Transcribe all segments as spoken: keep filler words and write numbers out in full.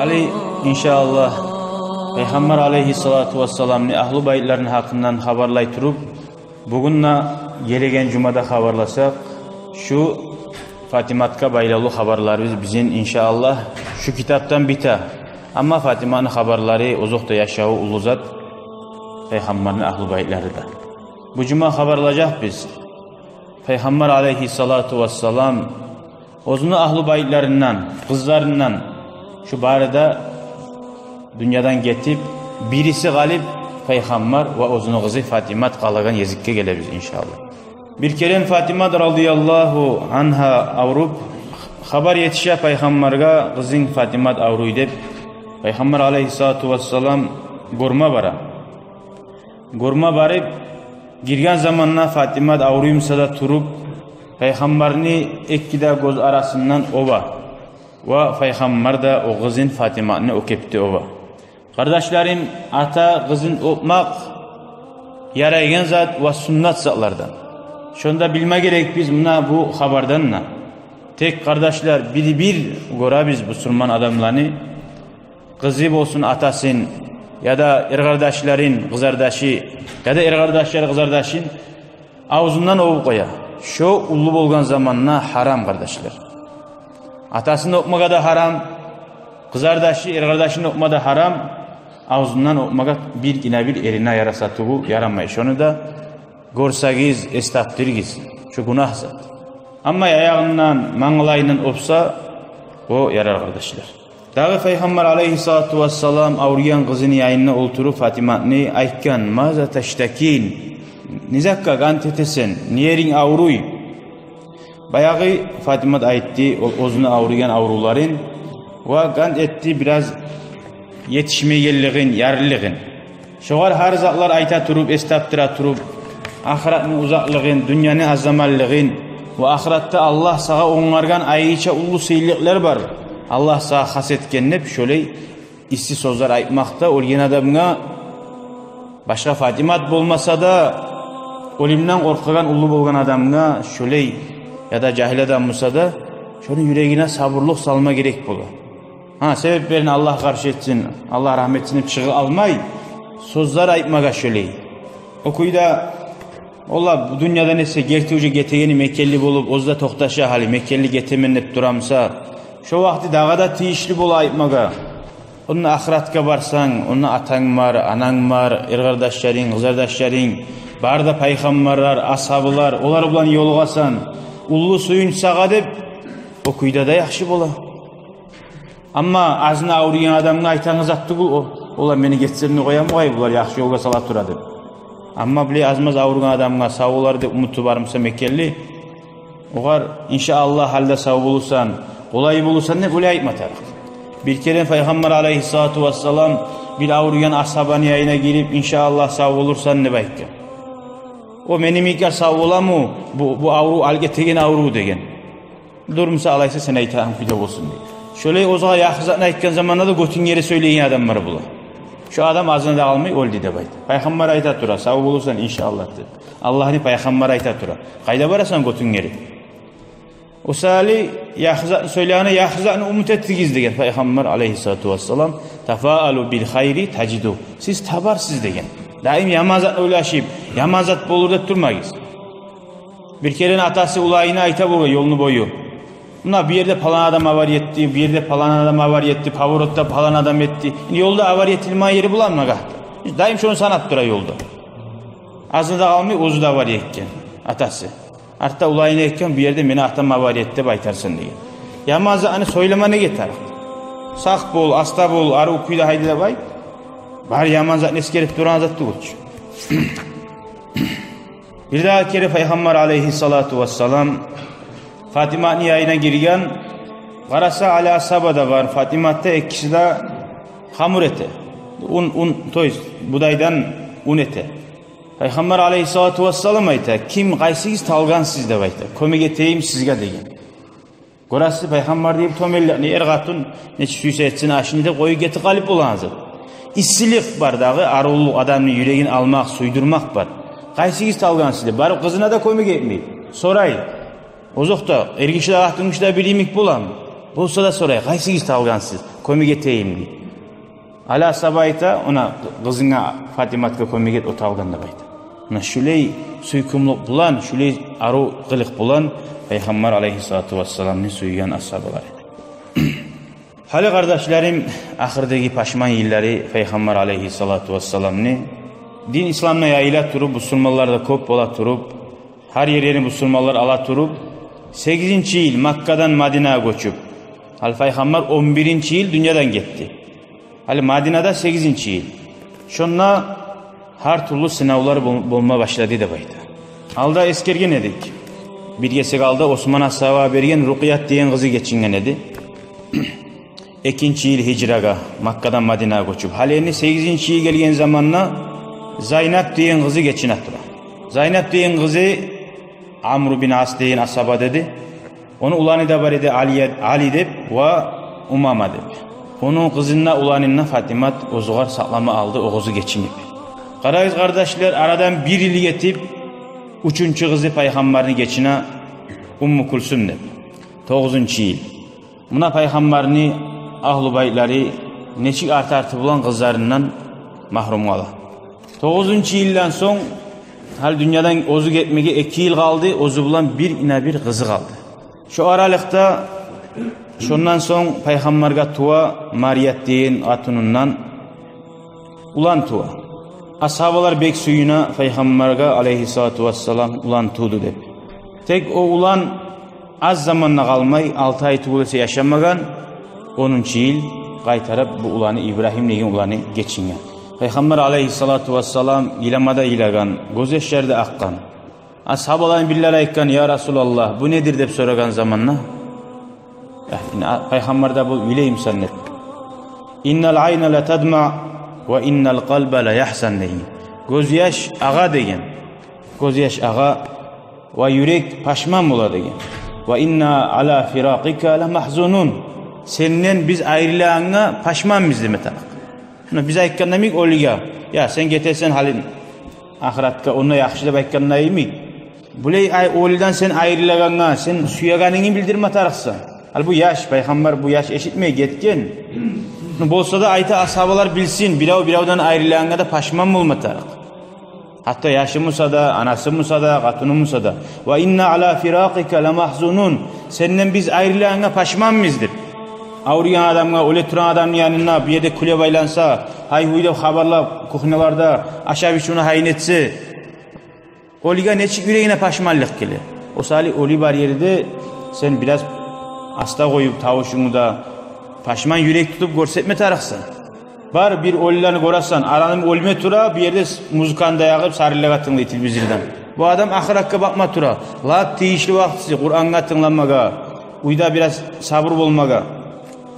Гьали, иншааллагь, Пайхаммар алейгьиссалату вассаламны агьлу байтларыны гьакъындан хабарлай туруп, бугюн де, гелеген жумада хабарласакъ, шу Фатиматгъа байлавлу хабарларыбыз бизин, иншааллагь, шу китапдан бите. Амма Фатиманы хабарлары, озокъда, яшаву уллу зат Пайхаммарны агьлу байтлары да. Бу жума хабарлажакъбыз Пайхаммар алейгьиссалату вассалам оьзюню агьлу байтларындан, къызларындан, шу бары да дюньядан гетип, бириси къалып, Пайхаммар ва оьзюню къызы Фатимат къалагъан гезикге гелебиз, иншааллагь. Бир керен Фатимат радияллагьу ангьа авруп, хабар етише Пайхаммаргъа: «Къызынг Фатимат авруй», — деп, Пайхаммар алейгьиссалату вассалам гёрме бара. Гёрме барып, гирген заманда Фатимат авруй буса да туруп, Пайхаммарны эки де гёз арасындан оьбе. Ва Пайхаммар да о къызын Фатиматны о кепде оьбе. Къардашларым, ата къызын оьпмакъ ярайгъан зат ва суннат затлардан. Шону да билме герекбиз муна бу хабардан да. Тек, къардашлар, бир-бир гёребиз бусурман адамланы, къызы болсун атасын, яда эркъардашларын, къызардашы, яда эркъардашлары, къызардашын авзундан оьбюп къоя. Шо уллу болгъан заманда гьарам, къардашлар. Атасын оьпмеге де гьарам, къызардашы, эркъардашын оьпме де гьарам, авзундан оьпмеге бир гине бир эрине яраса тюгюл, ярамай. Шону да гёрсегиз, эс тапдырыгъыз, шо гюнагь зат. Амма аягъындан, мангалайындан оьпсе, о ярар, къардашлар. Дагъы Пайхаммар алейгьиссалату вассалам авруйгъан къызыны янында олтуруп Фатиматны айтгъан: «Маза таштакин?» Не затгъа къант этесен, не еринг авруй? Баягъы Фатимат айтды ол оьзюню авруйгъан аврувларын ва къант этди бираз етишмейгенлигин, ярлылыгъын. Шогъар гьар затлар айта туруп, эс тапдыра туруп, ахыратны узакълыгъын, дюньяны аз заманлыгъын ва ахыратда Аллагь сагъа онгаргъан айрыча уллу сыйлыкълар бар, Аллагь сагъа хас этген деп, шолай исси сёзлер айтмакъ да оьлген адамгъа, башгъа Фатимат болмаса да, оьлюмден къоркъагъан, уллу болгъан адамгъа шолай, яда жагьил адам буса да, шону юрегине сабурлукъ салма герек бола. Гьа, себеплерин Аллагь къаршы этсин, Аллагь рагьмат этсин деп чыгъып алмай, сёзлер айтмагъа шолай. О кюйде, олар бу дюньядан эсе герти уже гетегени мекенли болуп, оьзю де токъташа гьали, мекенли гетемен деп тура буса, шо вакъти дагъы да тийишли бола айтмагъа. Онда ахыратгъа барсанг, онда атанг бар, ананг бар, эркъардашларынг, къызардашларынг, бары да пайхаммарлар, асгьабылар, олар булан ёлугъасан, уллу сююнч сагъа деп, о кюйде де яхшы бола. Амма азына авруйгъан адамгъа айтагъан зат тюгюл о. Олар мени гетсем де къоямы къой, булар яхшы ёлгъа сала тура деп. Амма булай аз-маз авруйгъан адамгъа сав болар деп умуту бар буса мекенли, огъар, иншааллагь, гьали де сав болурсан, къолай болурсан деп булай айтма тарыкъ. Бир керен Пайхаммар алейгьиссалату вассалам бир авруйгъан асгьабаны янына гирип, иншааллагь, сав болурсан деп айтгъан. О мени йимик сав боламы, бу, бу аврув алып гетеген аврув деген. Дюр буса, алайса сен айтагъан кюйде болсун дей. Шолай оьзюне яхшы затны айтгъан заманда да гётюнг ери сёйлейген адамлар бола. Шо адам азына да къалмай оьлдю деп айта. Пайхаммар айта тура, сав болурсан иншааллагь деп. Аллагьны пайхаммары айта тура. Къайда барасан гётюнг ери? О саялы яхшы затны сёйлегенде яхшы затны умут этигиз деген Пайхаммар алейгьиссалату вассалам. Тафаалу бил хайри тажиду. Сиз табарсыз деген. Даим яман затны ойлашып, яман зат болур деп турмагъыз. Бир керен атасы уланына айта болгъан ёлну бою: «Муна бу ерде палан адам авария этди, бу ерде палан адам авария этди, поворотда палан адам этди». Энди ёлда авария этилмеген ери боламы нагагь? Даим шону санап тура ёлда. Азына да къалмай оьзю де авария этген, атасы. Артда уланына айтгъан: «Бу ерде мени атам авария этди», — деп айтарсан деген. Яман затны сёйлеме неге тарыкъ? Сакъ бол, аста бол, арив кюйде гьайда деп айт. Бары яман затны эсгерип турагъан зат тюгюл чю. Бирдагъы керен Пайхаммар алейгьиссалату вассалам Фатиматны янына гирген, къараса, Али асгьаба да бар, Фатимат да, экиси де хамур эте. Ун, ун, то есть будайдан ун эте. Пайхаммар алейгьиссалату вассалам айта: «Ким, къайсыгъыз талгъансыз?» — деп айта. «Кёмек этейим сизге», — деген. Гёресиз, Пайхаммар деп тёбенликни, эр-къатын нечик сюйсе этсин ашны деп къоюп гетип къалып болагъан зат. Иссилик бар дагъы, аривлюк адамны юрегин алмакъ, сюйдюрмек бар. «Къайсыгъыз талгъансыз?» — деп, барып къызына да кёмек этмей, сорай. Озокъда, эркиши де, къатынгиши де бир йимик боламы? Болса да сорай: «Къайсыгъыз талгъансыз? Кёмек этейим», — дей. Али асгьаба айта: «Она, къызынга, Фатиматгъа кёмек эт, о талгъан», — деп айта. Муна шулай сюйкюмлюк булан, шулай арив къылыкъ булан Пайхаммар алайгьиссалату вассаламны сюйген асгьабалар эди. Гьали, къардашларым, ахырдагъы пашман йыллары Пайхаммар алайгьиссалату вассаламны, дин исламны яйыла туруп, бусурманлар да кёп бола туруп, гьар ерни бусурманлар ала туруп, сегизинчи йыл Маккадан Мадинагъа гёчюп, гьали Пайхаммар он биринчи йыл дюньядан гетди. Гьали Мадинада сегизинчи йыл. Шонда гьар тюрлю сынавлар бол-, болма башлады деп айта. Алда эсгерген эдик. Бир гесек алда Осман асгьаба берген Рукъият деген къызы гечинген эди. Экинчи йыл гьижрагъа, Маккадан Мадинагъа гёчюп. Гьали энни сегизинчи йыл гелген заманда Зайнап деген къызы гечине тура. Зайнап деген къызы Амру бин Ас деген асгьаба эди. Ону уланы да бар эди, Али, Али деп ва Умама деп. Ону къызын да, уланын да Фатимат оьзюгер сакълама алды, огъуз гечинип. Къарагъыз, къардашлар, арадан бир йыл гетип, уьчюнчю къызы Пайхаммарны гечине, Умму Кулсум деп. Тогъузунчу йыл. Муна Пайхаммарны агьлу байтлары нечик арты-арты булан къызларындан магьрюм къала. Тогъузунчу йылдан сонг, гьали дюньядан оьзю гетмеге эки йыл къалды, оьзю булан бир, ина бир къызы къалды. Шо аралыкъда, шондан сонг Пайхаммаргъа тува Марият деген къатынындан улан тува. Асгьабалар бек сююне Пайхаммаргъа алайгьиссалату вассалам улан тувду деп. Тек о улан аз заманда къалмай, алты ай тюгюл эсе яшамагъан, онунчу йыл къайтарып бу уланы, Ибрагьим деген уланы гечинген. Пайхаммар алайгьиссалату вассалам йылама да йылагъан, гёзьяшлар да акъгъан. Асгьабаланы бирлери айтгъан: «Я Расулаллагь, бу недир?» — деп сорагъан заманда, э, Пайхаммар да бу: «Йылаймысан?» — деп. «Иннал айна ла тадма ва иннал къалба ла ягьзан», — деген. Гёзьяш агъа деген. Гёзьяш агъа ва юрек пашман бола деген. «Ва инна ала фиракъика ла магьзунун». Сенден биз айрылагъангъа пашманбыз деме тарыкъ. Муна биз айтгъанда йимик оьлюге: «Я, сен гетесен гьали ахыратгъа, онда яхшы», — деп айтгъанда йимик. Булай ай-, оьлюден сен айрылагъангъа, сен сюегенингни билдирме тарыкъсан. Гьали бу яш, Пайхаммар бу яш эшитмей гетген. Ну, болса да айта, асгьабалар билсин, бирев биревден айрылагъангъа да пашман болма тарыкъ. Гьатта яшы буса да, анасы буса да, къатыны буса да. «Ва инна ала фиракъика ла магьзунун». Сенден биз айрылагъангъа пашманбыз деп. Авруйгъан адамгъа, оьле турагъан адамны янына, бу ерде кюлеб айланса, гьай-гьуй деп хабарлап, кухняларда ашав-ичивню гьайын этсе, оьлюге нечик юрегине пашманлыкъ геле? О саялы оьлю бар ерде сен бираз аста къоюп тавушунгну да, пашман юрек тутуп гёрсетме тарыкъсан. Бар бир оьлюлени гёресен, адам оьлме тура, бу ерде с-, музыканы да ягъып, сарынлагъа тынглай телевизордан. Бу адам ахыратгъа бакъма тура. Лап тийишли вакътиси Къурангъа тынгламагъа, уьйде бираз сабур болмагъа.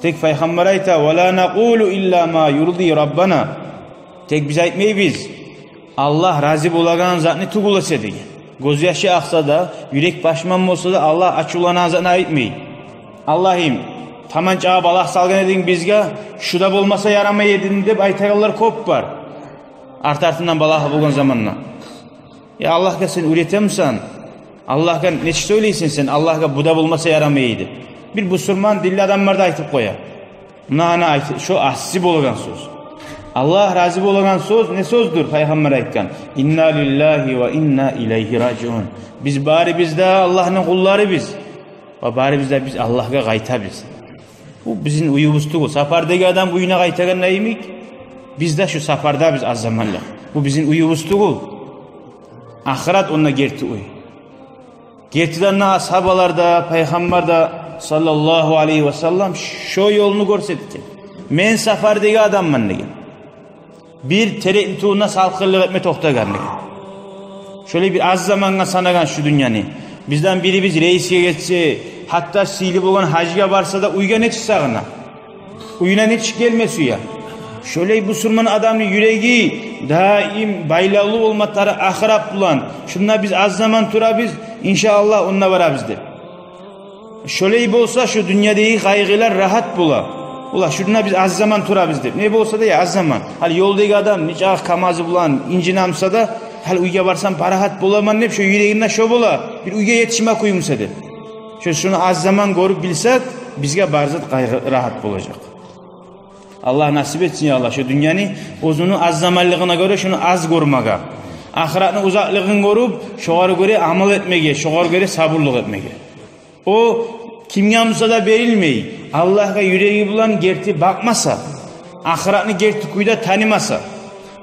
Тек Пайхаммар айта: «Ва ла накъулу илла ма юрди Раббана». Тек биз айтмайбыз, Аллагь рази болагъан затны тюгюл эсе деген. Гёзьяшы акъса да, юрек пашман болса да, Аллагь ачувланагъан затны айтмай. «Аллагьым, таманчагъа балагь салгъан эдинг бизге, шу да болмаса ярамай эди», — деп айтагъанлар кёп бар. Арт-артындан балагь болгъан заманда. Я Аллагьгъа сен уьйретемисен? Аллагьгъа нечик сёйлейсен сен? Аллагьгъа бу да болмаса ярамай эди. Бир бусурман динли адамлар да айтып къоя. Муна ана айт-, шо асси болагъан сёз. Аллагь рази болагъан сёз не сёздюр? Пайхаммар айтгъан: «Инна лиллагьи ва инна илайгьи ражиун». Биз барыбыз да Аллагьны къулларыбыз. Ва барыбыз да биз Аллагьгъа къайтабыз. Бу бизин уьюбюз тюгюл. Сапардагъы адам уьюне къайтагъанда йимик, биз де шу сапардабыз аз заманлыкъ. Бу бизин уьюбюз тюгюл. Ахырат онда герти уьй. Гертиден де, асгьабалар да, Пайхаммар да, саллаллагьу алайгьи ва саллам, шо ёлну гёрсетген. «Мен сапардагъы адамман», — деген. Бир терекни тюбюнде салкъынлыкъ этме токътагъан деген. Шолай бир аз замангъа санагъан шу дюньяны. Бизден бирибиз рейсге гетсе, гьатта сыйлы болгъан гьажгъа барса да, уьйге нечик сагъына? Уьюне нечик гелме сюе? Шолай бусурман адамны юреги даим байлавлу болма тарыкъ ахырат булан. Шунда биз аз заман турабыз, иншааллагь, онда барабыз деп. Шолай болса, шу дюньядагъы къайгъылар рагьат бола. Ола, шунда биз аз заман турабыз деп. Не болса да, я, аз заман. Гьали ёлдагъы адам нечакъы КамАЗы булан инжинемисе де, гьали уьйге барсам, парахат боламан деп, шо юрегинде шо бола. Бир уьйге етишме кюймюсе деп. Шо, шуну аз заман гёрюп билсек, Бизге бар зат къайгъы, рагьат болажакъ. Аллагь насип этсин, я Аллагь, шо дюньяны оьзюню аз заманлыгъына гёре шону аз гёрмеге. Ахыратны узакълыгъын гёрюп, шогъар гёре амал этмеге, шогъар гёре сабурлукъ этмеге. О кимге буса да берилмей, Аллагьгъа юреги булан герти бакъмаса, ахыратны герти кюйде танымаса.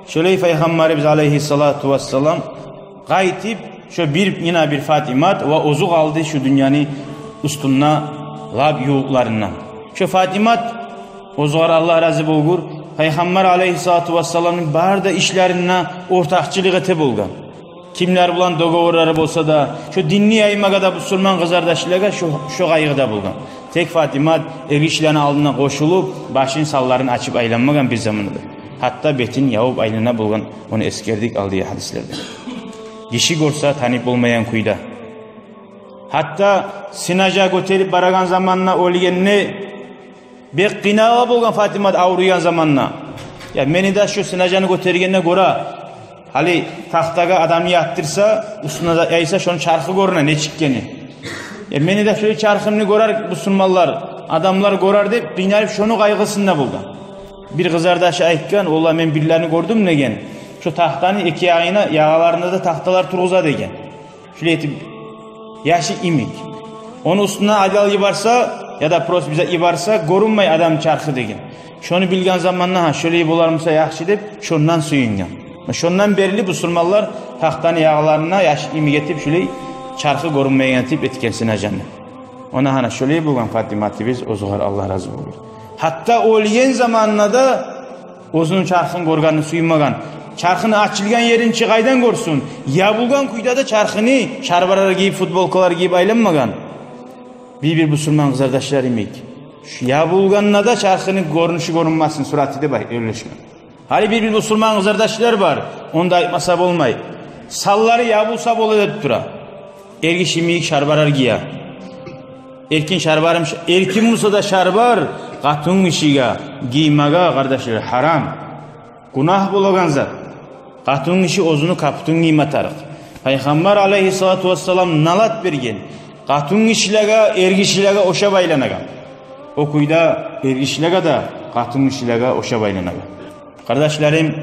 Шолай Пайхаммарыбыз алайгьиссалату вассалам къайтып, шо бир, йина бир Фатимат ва оьзю къалды шу дюньяны уьстюнде лап ювукъларындан. Шо Фатимат, оьзюгъар Аллагь рази болгъур, Пайхаммар алайгьиссалату вассаламны бары да ишлеринде ортакъчылыкъ эте болгъан. Кимлер булан договорлары болса да, шо динни яймагъа да, бусурман къызардашлагъа шо, шо къайгъыда болгъан. Тек Фатимат эргишилени алдына къошулуп, башын, санларын ачып айланмагъан бир заманда да. Гьатта бетин явуп айлана болгъан, ону эсгердик алдагъы гьадислерде. Гиши гёрсе, танып болмайгъан кюйде. Гьатта сынажа гётерип барагъан заманда, оьлгенде, бек къыйнала болгъан Фатимат авруйгъан заманда. Я, мени де шо сынажаны гётергенде гёре, гьали тахтагъа адамны ятдырса, уьстюне зат яйса, шону чархы гёрюне нечик экени. Я, мени де шолай чархымны гёрер бусурманлар, адамлар гёрер деп къыйналып, шону къайгъысында болгъан. Бир къызардашы айтгъан: «Валлагь, мен бирлерин гёрдюм, — деген, — шо тахтаны эки ягъына, ягъаларына да тахталар тургъуза, — деген. — Шулай этип, яшик йимик. Ону уьстюне одеял йиберсе, яда просто бир зат йиберсе, гёрюнмей адамны чархы, — деген. — Шону билген заманда, гьа, шолай болармуса яхшы деп, шондан сююнген. Шондан берли бусурманлар тахтаны ягъаларына яшик йимик этип, шолай чархы гёрюнмейген этип этген сынажаны». Она гьана шолай болгъан Фатиматыбыз, оьзюгъар Аллагь рази болгъур. Гьатта оьлген заманында да оьзюню чархын гёргенни сюймеген. Чархыны ачылгъан ерин чи къайдан гёрсюн? Ябулгъан кюйде де чархыны, шарбарар гийип, футболкалар гийип айланмагъан. Бир-бир бусурман къызардашлар йимик, шо ябулгъанда да чархыны гёрюнюшю гёрюнмесин, сураты деп ай-, ёллашгъан. Гьали бир-бир бусурман къызардашлар бар, ону да айтмаса болмай. Санлары ябулса бола деп тура. Эргиши йимик шарбарар гие. Эркин шарбарым ш-, эркин буса да шарбар къатынгишиге гиймеге, къардашлар, гьарам. Гюнагь болагъан зат. Къатынгиши оьзюню капутун гийме тарыкъ. Пайхаммар алайгьиссалату вассалам налат берген къатынгишилеге, эргишилеге ошап айланагъан. О кюйде эргишилеге де, къатынгишилеге ошап айланагъан. Къардашларым,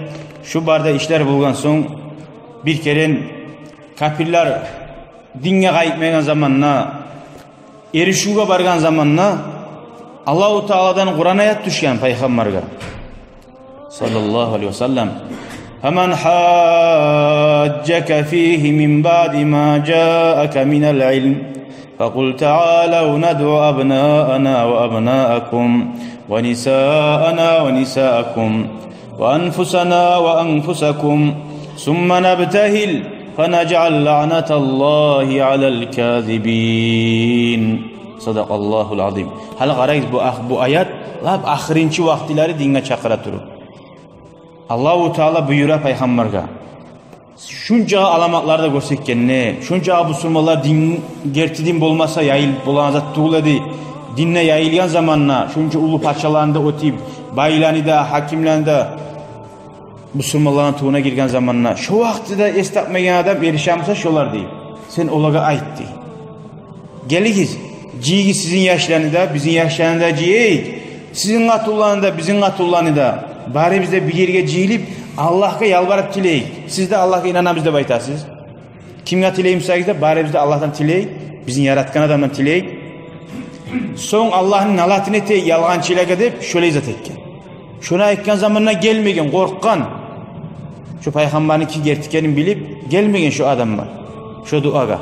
шу бары да ишлер болгъан сонг, бир керен капирлер динге къайтмайгъан заманда, эришивге баргъан заманда, Аллагьу Тааладан Къуран аят тюшген Пайхаммаргъа, саллаллагьу алайгьи ва саллам: «Фаман гьажжака фигьи мин баъди ма жаъака минал илм, факъул таалав надъу абнаана ва абнаакум, ва нисаана ва нисаакум, ва анфусана ва анфусакум, сумма набтагьил, фанажъал лаънаталлагьи алал казибин». Садакъаллагьул азим. Гьали къарайгъыз, бу ах-, бу аят лап ахырынчы вакътилери динге чакъыра туруп, Аллагьу Таала буюра Пайхаммаргъа. Шунчагъа аламатлар да гёрсетгенде, шунчагъа бусурманлар дин, герти дин болмаса, яйылып болагъан зат тюгюл эди. Дин де яйылгъан заманда, шунча уллу пачаланы да оьтюп, байланы да, гьакимлени де бусурманланы тувуна гирген заманда, шо вакътиде эс тапмайгъан адам эришемусе шолар, дей. Сен олагъа айт, дей. Гелигиз, жыйыгъыз сизин яшланы да, бизин яшланы да жыйайыкъ. Сизин къатынланы да, бизин къатынланы да. Барыбыз да бир ерге жыйылып, Аллагьгъа ялбарып тилейик. Сиз де Аллагьгъа инанабыз деп айтасыз. Кимге тилеймисегиз де, барыбыз да Аллагьдан тилейик, бизин яратгъан адамдан тилейик. Сонг Аллагьны налатын этейик ялгъанчылагъа деп, шолай зат этген. Шону айтгъан заманда гелмеген, къоркъгъан. Шо Пайхаммарныки герти экенин билип, гелмеген шо адамлар шо дуагъа.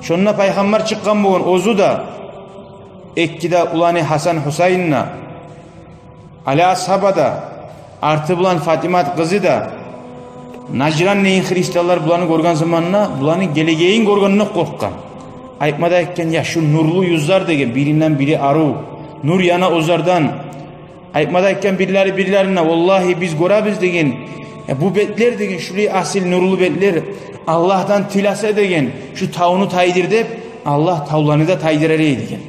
Шонда Пайхаммар чыкъгъан болгъан, оьзю де, эки де уланы Гьасан, Гьусайын да, Али асгьаба да, арты булан Фатимат къызы да. Нажран деген христианлар буланы гёрген заманда, буланы гелегейин гёргенде къоркъгъан. Айтма да этген: «Я, шу нурлу юзлер, — деген, — биринден бири арив, нур яна оьзлерден». Айтма да этген бирлери бирлерине: «Валлагьи, биз гёребиз, — деген, — я, бу бетлер, — деген, — шулай асил нурлу бетлер, Аллагьдан тилесе, — деген, — шу тавну тайдыр деп, Аллагь тавланы да тайдырар эди», — деген.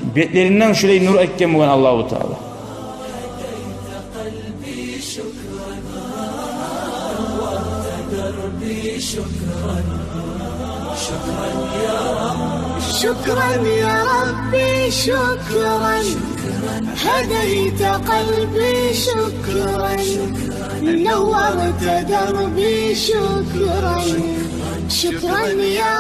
Бетлеринден шулай нур этген болгъан Аллагьу Таала. شكرا يا ربي، شكرا. هديت قلبي، شكرا. نورت دربي، شكرا. شكرا يا